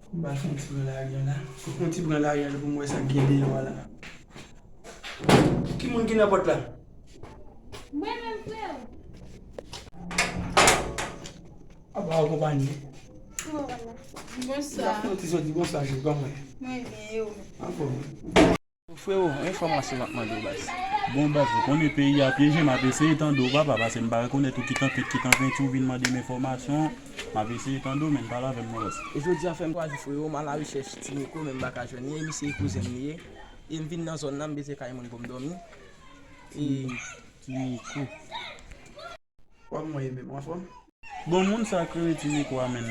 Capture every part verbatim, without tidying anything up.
M pral fè yon ti pran lari an la. Fè yon ti pran lari an pou m wè sa k gen deyò a la. Ki moun ki nan pòt la? Mwen menm, freo. Apa w konpanye? Bonswa. Fè yon ti soti, bonswa, Jil, kòman w ye? Mwen byen, e ou menm? Anfòm. Freo, enfòmasyon m ap mande w, baz. Bon, baz, ou konnen peyi a pyeje, m ap eseye tande w, papa, paske m pa rekonèt ou ki tanpèt, ki tanpèt, ou vin mande m enfòmasyon, m ap eseye tande w, men pale avè m non, baz. E jodi a fè m chwazi, freo, m a la rechèch Ti Niko, men m pa ka jwenn li, e misye e kouzen m li ye. E m vin nan zòn nan, m bezwen kay moun pou m dòmi. E Ti Niko. Kòman w ye menm, w anfòm? Bon, moun sa k rele Ti Niko a, menn,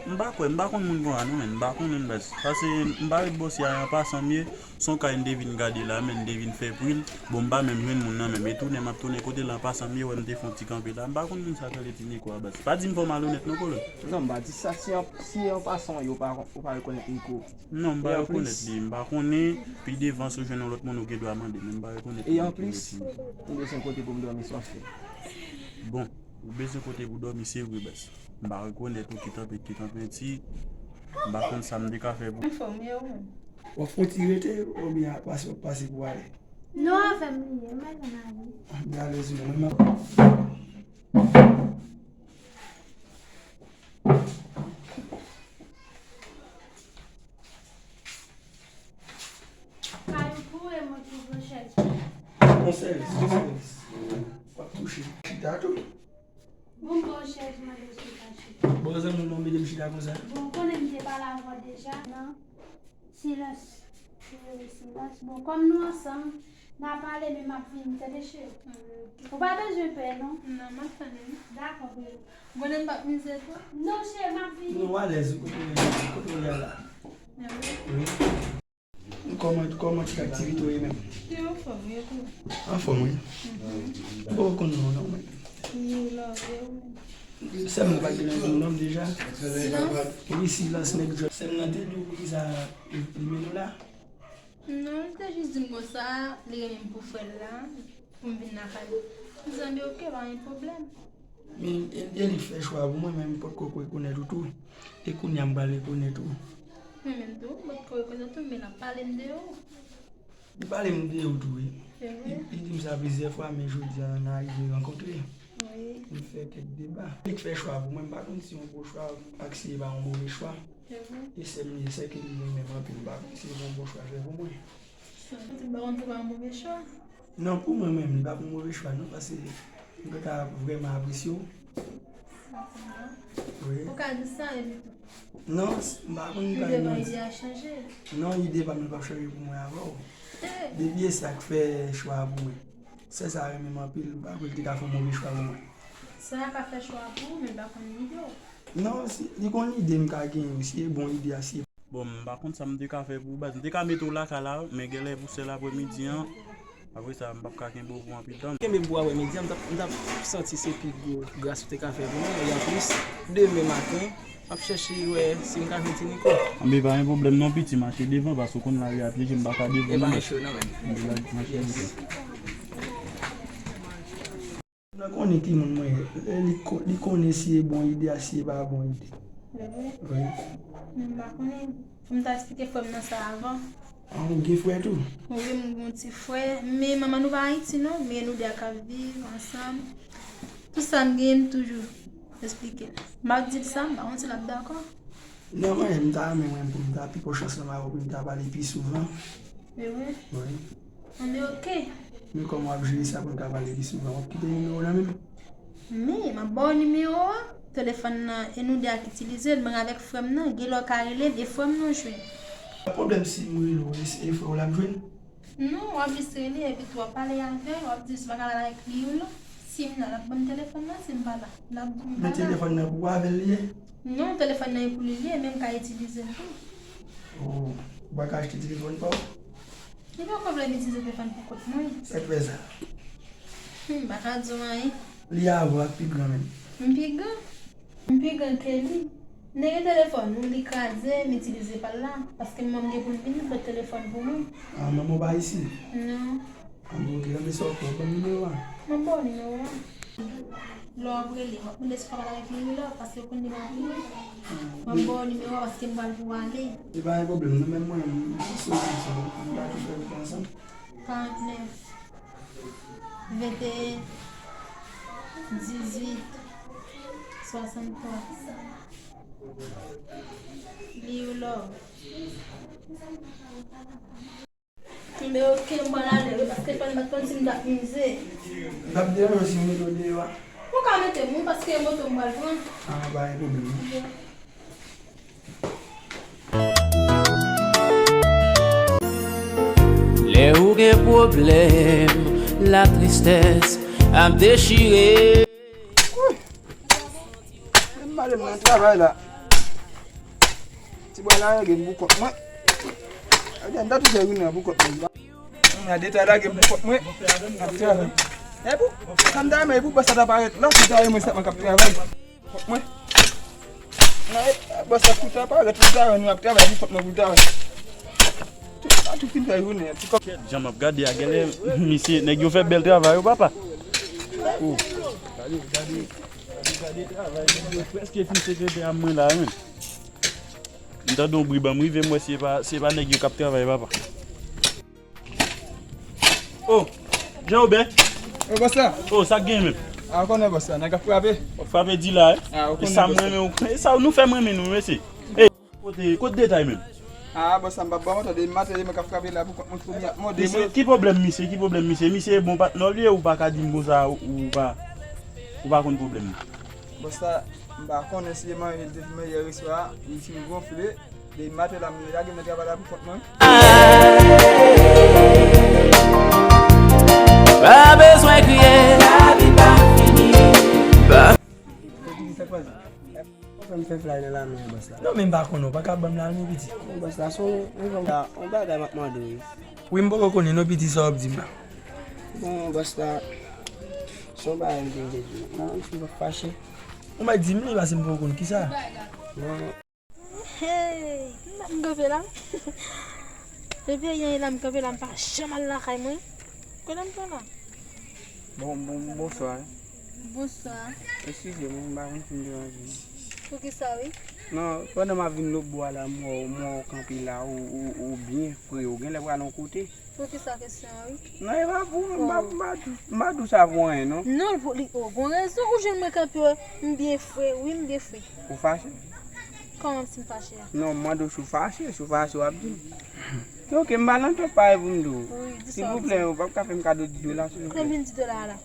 m pa kwè, m pa konn moun konsa non, menn, m pa konnen l, baz. Paske m pa ret bò si a, an pasan m ye, se yon kay m te vin gade la, menn, m te vin fè pri l. Bon, m pa menm jwenn moun nan menm, e tounen m ap tounen kote l, an pasan m ye, wè m te fè yon ti kanpe la. M pa konn moun sa k rele Ti Niko a, baz. Pa di m fè w malonèt non, kolonn. Non, m pa di sa, si an, si an pasan w ye, ou pa, ou pa rekonèt Niko. Non, m pa rekonèt li, m pa konnen, pi devan si w jwenn yon lòt moun ou gen dwa mande, men m pa rekonèt li. E anplis, m bezwen kote pou m dòmi, sa w ap fè? Bon, ou bezwen kote pou dòmi, se vre, baz. M pa rekonèt ou ki tanpèt, ki tanpèt, m pa konn sa m te ka fè pou. Anfòm, e ou menm? W ap fè yon ti rete, oubyen pase, w ap pase pou w ale? Non, avè m li ye, m pa janm ale. Anben alèz, mwen menm. Kay ou tou e mwen tou pran chèz. Pran chèz, pran chèz. W ap touche. Chita tou. Bon, bon, chèz, mwen deja chita. Bon, zanmi, nou mete m chita konsa. Bon, ou konnen m te pale avè w deja, non? Silans. Wi, silans. Bon, kòm nou ansanm, n a pale, men m ap vini, tande, cheri. Ou pa bezwen pè, non? Non, m ap tande, wi. Dakò, bebe. Ou konnen m p ap mize tou? Non, cheri, m ap vini. Non, w alèz, kote w ye, kote w ye la? Wi. Kòman, kòman ti aktivite w ye menm? Yo anfòm, wi, tou. Anfòm, wi. Ou konn non, non, mwen. Wi, love, wi. Sè m nan pa gen lè di w non deja. Silans? Wi, silans, nèg jòt. Sè m nan te di w poukisa li mennen w la? Non, li te jis di m konsa, li renmen m pou frè l la, pou m vin lakay li. M di, anben, oke, pa gen pwoblèm. Men, e, e li k fè chwa pou mwen, men m potko rekonèt ou tou. E kounye a m pral rekonèt ou. Mwen menm tou, m potko rekonèt ou, men l ap pale m de ou. Li pale m de ou tou, wi. Se vre? Li, li di m sa plizyè fwa, men jodi a n arive rankontre. Wi. M fè kèk deba. Li k fè chwa pou mwen, m pa konn si yon bon chwa ak si e pa yon move chwa. Se vre. E sè m li ye, sè ke li renmen m anpil, m pa konn si se yon bon chwa l fè pou mwen. Sa, ou te ba, ou te ba yon move chwa? Non, pou mwen menm, li pa pou move chwa, non, paske m te ka vrèman apresye w. Sa, se bon. Wi. Ou ka di sa, epi tou. Non, s-, m pa konn li pa gen manje. Ide a chanje. Non, ide pa m, li p ap chanje pou mwen avè w. Eh. Depi e sa k fè chwa a pou mwen. Sè sa renmen m anpil, m pa kwè l te ka fè yon move chwa pou mwen. Sè a ka fè chwa pou ou, men l pa konn ide w. Non, si, li konn ide m ka genyen wi, si e bon ide a, si e. Bon, m pa konn sa m te ka fè pou ou, baz. M te ka mete w lakay la, men genlè pou sèl aprèmidi an, apre sa, m p ap ka kenbe w pou anpil tan. Kenbe m pou aprèmidi an, m t ap, m t ap santi se pi gwo gras ou te ka fè pou mwen, e anplis, demen maten, m ap chèche wè si m ka jwenn Ti Niko. Anben, pa gen pwoblèm non, piti, mache devan, paske w konn lari a pyeje, m pa ka devan non. E pa cho non, men. Anben, mache devan. Nan konnen ki moun mwen ye. Lè li ko-, li konnen si e bon ide a, si e pa bon ide. Vre? Wi. Men m pa konnen. Fò m ta eksplike frè m nan sa avan. Ah, ou gen frè tou? Wi, m gen yon ti frè. Men manman nou pa Ayiti non, men nou de a k ap viv ansanm. Tout sa m genyen, m toujou eksplike l. M ap di l sa, m pa konn si l ap dakò. Non, mwen, m ta renmen mwen pou m ta pi pran chans lan avè w, pou m ta pale pi souvan. E vre? Wi. Anben, oke. Men kòman w ap jere sa pou n ka pale pi souvan? W ap kite nimewo w nan men m? Men, m ap ba w nimewo a. Telefòn nan, e nou de a k itilize l, mwen avèk frè m nan, gen lè w ka rele m, e frè m nan w jwenn. Pa pwoblèm si m rele w, e, e frè w la m jwenn? Non, w ap jis rele, epi tou w ap pale avè l, w ap di si w pa ka pale avèk li ou non. Si m la, l ap ban m telefòn nan, si m pa la, l ap di m pa la. Men telefòn nan pou w avè l li ye? Non, telefòn nan e pou li li ye, men m ka itilize l tou. Oh, ou pa ka achte telefòn pa w? Li pa pwoblèm itilize telefòn pou kont mwen. Sa k fè sa? Hmm, m pa ka di w anyen. Li avè w ak pi gran menm? M pi gran? M pi gran ke li. M te gen telefòn, li kraze, m itilize pa l la. Paske manman m gen pou l vini, l pot telefòn pou mwen. Ah, manman w pa isit? Non. Ah, bon, oke, anben sa w fè, ban m nimewo a. M ap ba w nimewo a. Lè w ap rele, w ap mande si w ka pale avèk Lili la, paske w konn li pa vini. M ap ba w nimewo a paske m pral pou w ale. Li pa gen pwoblèm, nou menm mwen, m sou konsa, nou pa tou fè viv ansanm. Karant nèf, venteyen, dizuit, swasanntwa. Li ou love. Enben, oke, m pral ale, wi, paske fò m bat konn si m t ap mize. M t ap devan si m mete w deyò a. Ou ka mete m, wi, paske moto m pral pran. Ah, pa gen pwoblèm, non. Lè ou gen pwoblèm, latristès ap dechire. Menm mare m nan travay la. Ti bwa la rege m pou kont mwen. Gade, m ta tou fè youn nan pou kont mwen. Gade ta lage m pou kont mwen. Ap travay. E pou, sa m ta renmen, e pou bòs la ta parèt la, si ta renmen sèlman k ap travay. Kont mwen. Nan, e, bòs la pou ta parèt, pou ta wè nou ap travay, pou kont mwen pou ta wè. Tout, sa tou fin fè jounen, ti kòk. Kèt, jan m ap gade a, genlè, misye, nèg yo fè bèl travay, wi, papa. Oh. Gade, gade, gade, gade travay, nèg yo prèske fin sekretè a mwen la, wi. M tande yon bri, ban m rive, m wè se pa, se pa nèg yo k ap travay, papa. Oh, Jean Robert. Oh, bòs la. Oh, sa k gen menm? Ah, ou konnen bòs la, nèg ap frape. W ap frape di la, eh? Ah, ou konnen bòs la. E sa m renmen, e sa nou fè m renmen nou, mesye. Ey, kote, kote detay menm? Ah, bòs la, m p ap ba w tande, maten, mwen k ap frape la pou kont mwen, premye ap mòde mwen. Ki pwoblèm misye, ki pwoblèm misye? Misye e bon patnè w li ye, ou pa ka di m konsa, ou pa, ou pa konn pwoblèm li. Bòs la, m pa konnen si e manje l te fin manje yè swa, li fin gonfle. Depi maten la, m lage nan travay la pou kont mwen. Pa bezwen kriye, lavi pa fini. Pa... Sa k pase? Ou fè m fè flay nan lame a, bòs la. Non, men m pa konnen, ou pa ka ban m lame, piti. Non, bòs la, se yon, yon, yon bagay m ap mande w, wi. Wi, m poko konnen, non, piti, sa w ap di m la. Bon, bòs la, se yon bagay m te vle di w. Non, si w pa fache. Ou mèt di m li, paske m poko konn kisa. Bon. Hey, m kanpe la. Depi yè la m kanpe la, m pa janm al lakay mwen. Kote m pran la? Bon, bon, bonswa. Bonswa. Eskize mwen, m pa konn si m deranje w. Poukisa, wi? Non, pandan m ap vin lòt bò a la, m wè w, m wè w kanpe la, ou, ou, ou byen fre, ou genlè pral yon kote. Poukisa kesyon an, wi? Non, e pa pou mwen, m pa, m pa di, m pa di w sa pou anyen, non. Non, pou li, oh, gon rezon ou jwenn mwen kanpe, m byen fre, wi, m byen fre. Ou fache? Kòman si m fache a? Non, m mande w si w fache, si w fache, w ap di m. Ok, m pa nan tòt parèy pou m di w. Wi, di sa w ap di. Silvouplè, ou p ap ka fè m kado di dola, silvouplè? Konbyen di dola a la?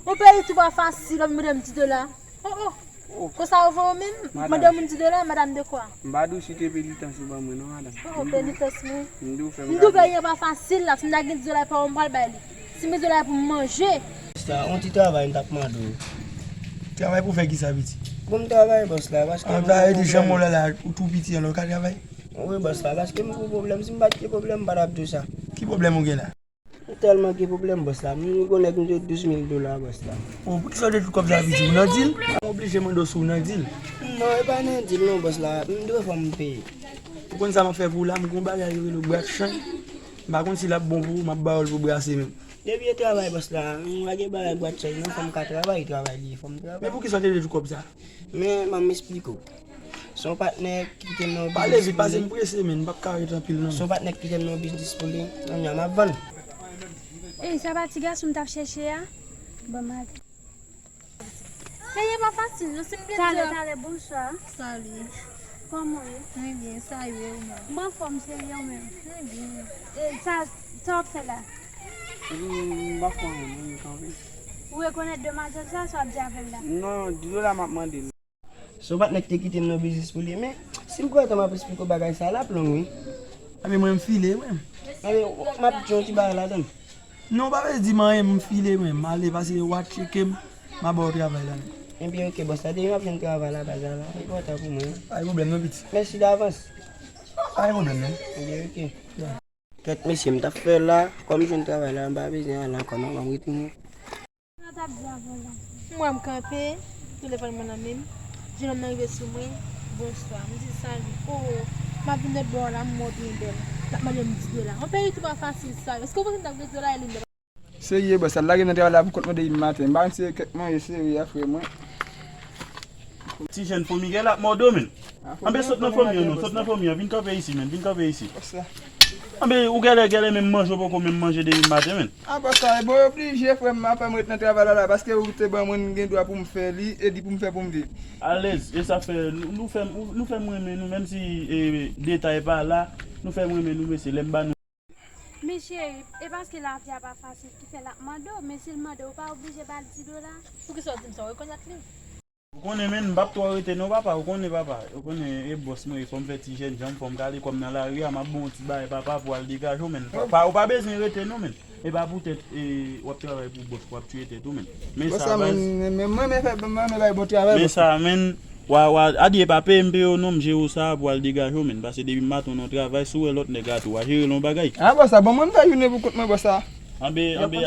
Yon peyi tou pa fasil, w ap mande m di dola. Oh, oh. Oh. Konsa ou voye w menm? Madanm. Mande moun di dola, madame de quoi? M pa di w site penitans ou ban mwen non, madanm. Oh, oh, penitans mwen. M di w fè m... M di w peyi an pa fasil la, si m ta gen di dola pa w, m pral bay li. Si m gen di dola pou m manje. Sa, yon ti travay m t ap mande w. Travay pou fè kisa, piti? Bon, m travay, bòs la, paske... Ah, m ta di janm w la la, ou tou piti, alò w ka travay? Wi, bòs la, paske m gen pwoblèm, si m pa t gen pwoblèm, m pa t ap di w sa. Ki pwoblèm ou gen la? M tèlman gen pwoblèm, bòs la. M gon nèg m dwe douz mil dola, bòs la. Oh, poukisa w dwe tout kòb sa, piti? Ou nan dil? M oblije mande w si w nan dil. Non, e pa nan dil non, bòs la. M dwe fò m peye. Ou konn sa m ap fè pou ou la? M gon bagay yo rele brat chay. M pa konn si l ap bon pou ou, m ap ba w l pou brase menm. Depi e travay, bòs la. M pa gen bagay brat chay non, fò m ka travay, travay li ye, fò m travay. Men poukisa w te dwe tout kòb sa? Men, ban m esplike w. Se yon patnè ki kite m nan yon biznis pou li. Pale vit, paske m prese, men m p ap ka ret anpil, non. Se yon patnè ki kite m nan yon biznis pou li. Kounye a m ap vann. Ey, sa pa ti gason m t ap chèche a? Ban m ale. Peyi pa fasil, non, si m gen... Talè, talè, bonswa. Salut. Kòman w ye? Mwen byen, sa ye, ou menm? M anfòm, cheri, ou menm? Mwen byen. E, sa, sa w ap fè la? M, m p ap fè anyen, non, m kanpe. Ou rekonèt demwazèl sa, sa w ap di avè l la? Non, di dola m ap mande l. Se yon patnè ki te kite m nan biznis pou li, men si m pran tan m ap esplike w bagay sa, l ap long, wi. Enben, mwen, m file, mwen. Enben, m ap di yon ti bagay ladan l. Non, pa bezwen di m anyen, m file, mwen. M ale, pase w a tcheke m, m a ba w travay la, men. Enben, ok, bòs la, depi m ap jwenn travay la, bagay la, enpòtan pou mwen. Pa gen pwoblèm, non, piti. Mèsi davans. Pa gen pwoblèm, non. Enben, ok. Ya. Kèt mesye, m t ap fè la, kòm m jwenn travay la, m pa bezwen ale ankò non, ban m retounen. Sa w t ap di avan la? M wè m kanpe, telefòn mwen nan men m. Jennonm nan rive sou mwen, bonswa. M di l, salut. Oh, m ap vin lòt bò a la, m wè w byen bèl. L ap mande m di dola. Yon peyi tou pa fasil sa. Èske w panse m t ap gen dola e li m t ap Serye, bòs, al lage nan travay la pou kont mwen depi maten. M pa konn si se kèk manje sere a, frè mwen. Ti jèn fomi gen l ap mòde w, menn. Anben, sot nan fomi an non, sot nan fomi an, vin kanpe isi, menn, vin kanpe isi. Anben, ou genlè, genlè menm manje, ou poko menm manje depi maten, menn. A, bòs, sa, e bon, oblije, frè m, m ap fè m ret nan travay la, la, paske ou te ban mwen, m gen dwa pou m fè li, e li pou m fè pou m viv. Alèz, e sa fè, nou, nou fè, nou fè m renmen nou, menm si, e, detay pa la, nou fè m renmen nou, mesye, lè m ba nou. Men cheri, e paske lavi a pa fasil ki fè l ap mande w, men si l mande w, ou pa oblije ba l di dola. Poukisa w di m sa, w rekonèt li? Ou konnen, menn, m p ap twò rete non, papa. Ou konnen, papa. Ou konnen, e bòs mwen, fò m fè ti jènjan, fò m kale kò m nan lari a, m ap ba w yon ti bagay, papa, pou al degaje w, menn. Pa, ou pa bezwen rete non, menn. E pa poutèt, e, w ap travay pou bòs, w ap tiye tèt ou, menn. Men sa, baz. Men, men, men, men, fè, men, men, bay bon travay, men bòs. Sa, menn, wa, wa, adye pa peye m peye w non, m jere w sa pou al degaje w, menn. Pase depi maten w nan travay, si w wè lòt nèg a tou, wa jere l yon bagay. A, bòs, sa, bon, mwen, m fè jounen pou kont mwen, bòs, sa. Anbe, anbe,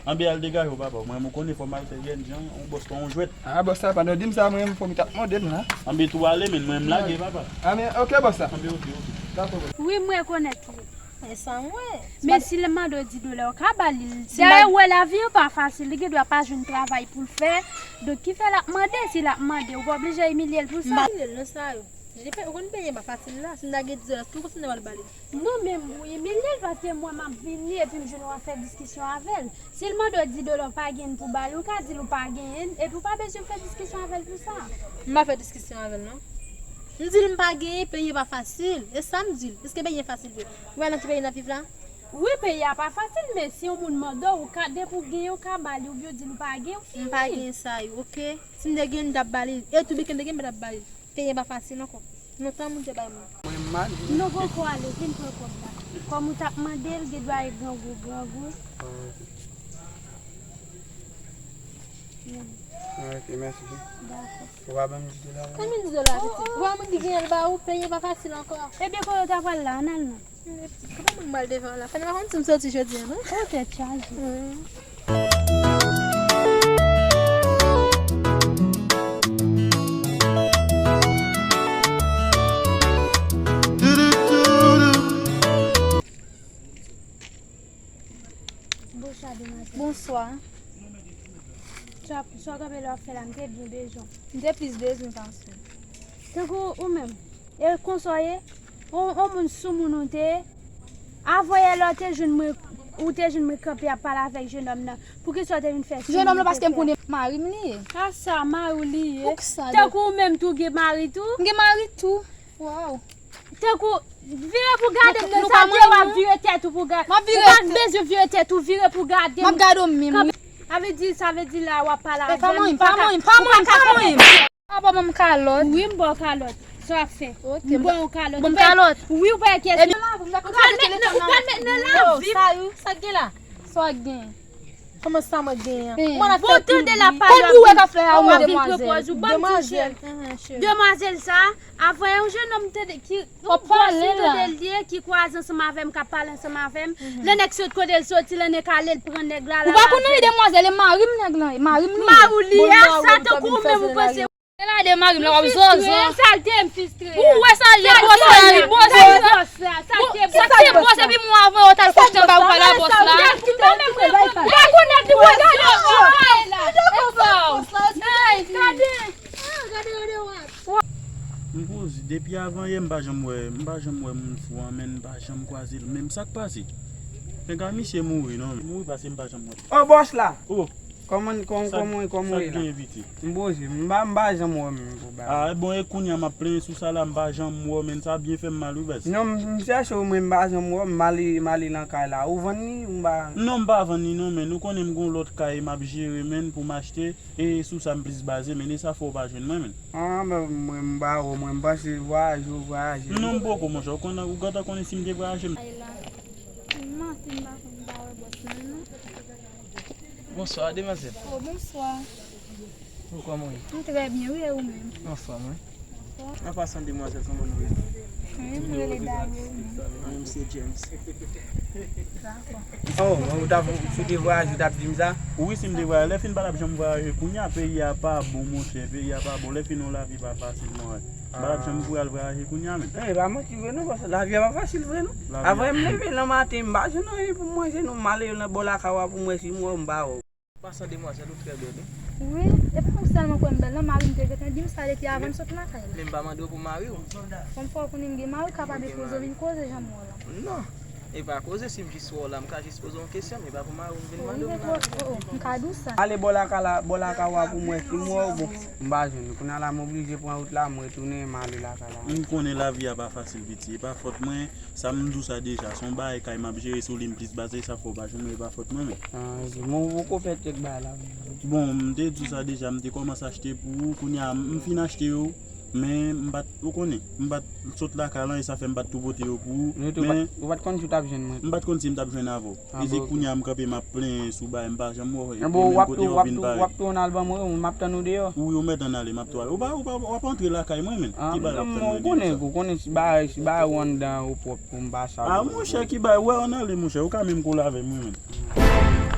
anbe al degaje w, papa. Mwen, mwen konnen fò m al fè jènjan, yon bòs pa yon jwèt. A, bòs, sa, pandan w di m sa, mwen, fò m t ap mande m la. Anbe tou ale, menn, mwen, m lage, papa. A, men, oke, bòs, sa. Anbe, oke, oke. Dakò, bòs. Wi, m rekonèt li. E sa m wè. Men si l mande w di dola, ou ka ba li l. Dayè, ou wè lavi an pa fasil, li gen dwa pa jwenn travay pou l fè. Donk, ki fè l ap mande, si l ap mande, ou pa oblije imilye l pou sa. M pa imilye l, non, sa yo. Ou konn peyi an pa fasil la, si m ta gen diz dola, èske w konsidere w al ba li? Non, men m imilye l paske mwen m ap vini epi m jwenn w ap fè diskisyon avè l. Si l mande w di dola ou pa genyen pou ba li, ou ka di l ou pa genyen, epi ou pa bezwen fè diskisyon avè l pou sa. M pa fè diskisyon avè l, non. M di l m pa genyen, peyi an pa fasil. E sa m di l. Èske peyi an fasil vre? Ou wè nan ki peyi n ap viv la? Wi, peyi a pa fasil, men si yon moun mande w, ou ka, depi w genyen, ou ka ba li, oubyen w di l ou pa genyen, ou fini. M pa genyen sa yo, oke? Si m te genyen, m t ap ba li. E tou bike m te genyen, m pa t ap ba li. Peyi an pa fasil ankò. Lontan moun te bay moun. Mwen mal. Nou poko ale, vin pran kòb la. Kòm ou t ap mande l, gen dwa e grangou, grangou. Ah, ok. Ah, ok, mèsi. Dakò. Ou pa ban m di dola, non? Konbyen di dola, pitit? Ou pa moun ki genyen l ba ou, peyi an pa fasil ankò. Ebyen, kote w ta pral la, ann al non. Kòman moun mal devan la? Fè n pa konn si m soti jodi a, non? Ou tèt chaje. Bonswa, demwazèl. Bonswa. Sa, sa w kanpe la w ap fè la, m te byen bezwen w. M te plis bezwen pase w. Tankou ou menm. E konsa w ye? On, on moun sou moun ou te ye? Avanyè la w te jwenn mwen, ou te jwenn mwen kanpe ap pale avèk jenòm nan. Poukisa w te vin fè sou mwen? Jenòm nan, paske m konnen mari m li ye. A sa, mari w li ye? Tankou ou menm tou gen mari tou? M gen mari tou. Waw. Tankou, vire pou gade m nan, sa vle w ap vire tèt ou pou gade. M ap vire. Ou pa bezwen vire tèt ou, vire pou gade m. M ap gade w menm, wi. Sa vle di, sa vle di la w ap pale avè m, pa manyen m, pa manyen m, pa manyen m, pa manyen m. A, pa ban m kalòt. Wi, m ba w kalòt. Sa w ap fè? M ba w kalòt. Ban m kalòt. Wi, ou pa kè. Ou pral met nan, ou pral met nan lavi m. Sa yo, sa k gen la? Sa w gen? Kòman sa mwen genyen? Mwen ap fè pil bri. Konn bri w wè k ap fè a, ou, demwazèl. Demwazèl. Demwazèl sa, avanyè yon jenòm tande ki, yon bòs m tande l ye, ki kwaze ansanm avè m, k ap pale ansanm avè m. Lè nèg sot kote l soti, lè nèg ale, l pran nèg la, l al avè l. Ou pa konnen wi, demwazèl, e mari m nèg lan ye, mari m li ye. Mari w li ye, a sa tankou ou menm ou panse. Se la de mari m la w ap zòzò. Sa l te m fistre. Ou wè sa l ye bòs la, wi, bòs la. Sa l te bòs epi mwen avan yo t al kouche anba ou pa la bòs la. Ou pa menm rekonèt li, ou gade. Ay, gade. M koz, depi avan yè m pa janm wè, m pa janm wè moun fou an, men m pa janm kwaze l. Men sa k pase? Penga misye mouri non, mouri paske m pa janm wè. O bòs la. O. Kòman, kòman, kòman, kòman w ye la? Sa k gen, pitit? M poze, m pa, m pa janm wè w menm pou bagay. A, bon, e kounye a m ap plenyen sou sa la, m pa janm wè w, men sa byen fè m mal wi, baz. Non, m, m chèche w, men m pa janm wè w, m ale, m ale nan kay la. Ou vann li, m pa. Non, m pa vann li non, men ou konnen m gon lòt kay m ap jere, men pou m achte, e sou sa m plis baze, men e sa fè w pa jwenn mwen, men. A, men mwen, m pa wè w, mwen, m panse vwayaje w vwayaje. Non, m poko, monchè, ou konnen, ou gentan konnen si m te vwayaje, m. Ay la. M manke m pa konn, m pa wè bòs lan non. Bonswa, demwazèl. O, bonswa. O, kòman w ye? M trè byen, wi, e ou menm? Anfòm, wi. Anfòm. An pasan, demwazèl, kòman nou ye? Mwen rele Daryl. Mwen se James. Oh, ou ta, si w te vwayaje, ou t ap di m sa? Wi, si m te vwayaje, lè fin pa t ap janm vwayaje. Kounye a peyi a pa bon, monchè, peyi a pa bon. Lè fin yon lavi pa fasil, monchè. M pa t ap janm pou al vwayaje kounye a menm. E pa manti vre non, paske lavi a pa fasil vre non. Apre m leve nan maten, m pa jwenn anyen pou m manje non, m ale nan bò lakay w pou m wè si m wè w, m pa wè w. Pasan demwazèl ou trè bèl wi. Wi, e pa ou sèlman kwè m bèl non, mari m te gentan di m sa depi avan m sot lakay la. Men m pa mande w pou mari w. Kòm fò w konnen m gen mari, w kapab poze w vin koze jan m wè w la. Non. E pa koze, si m jis wè w la, m ka jis poze w yon kesyon, men pa pou mari w m vin Oh, mande m w gen pou mari. Tro, oh, m ka di w sa. Ale bò lakay la, bò lakay w pou m wè si m wè w bon. M pa jwenn. Kounye a la m oblije pran wout la, m retounen, m ale lakay la. M konnen lavi a pa fasil piti, e pa fòt mwen, sa m di w sa deja, se yon bagay kay m ap jere sou li m plis baze sa fò w pa jwenn mwen, e pa fòt mwen menm. Ah, ok. Mwen ou poko fè kèk bagay la. Bon, m te di w sa deja, m te kòmanse achte pou ou, kounye a m fin achte yo, men m pa t, ou konnen, m pa t sot lakay lan, e sa fè m pa t tou pote yo pou ou, Ou te ou men pat- ou pa t konn si w t ap jwenn mwen. M pa t konn si m t ap jwenn avè w. Ah, E se bon, kounye a m kanpe m ap plenyen sou bagay, m pa janm wè w. Bon, w ap tou, w ap tou, w ap tou yon album, wi, m ap tann ou deyò. Wi, ou mèt ann ale, m ap tou ale. Ou pa, ou pa, w ap antre lakay mwen, menm. Ah, Ki bagay w ap non, tann ou mwen konnen, deyò sa? Ou konnen si bagay, si bagay ou anndan ou pwòp pou m pa sa. Ah, monchè, ki bagay, wè, ann ale, monchè, ou ka menm kole avè mwen, menm.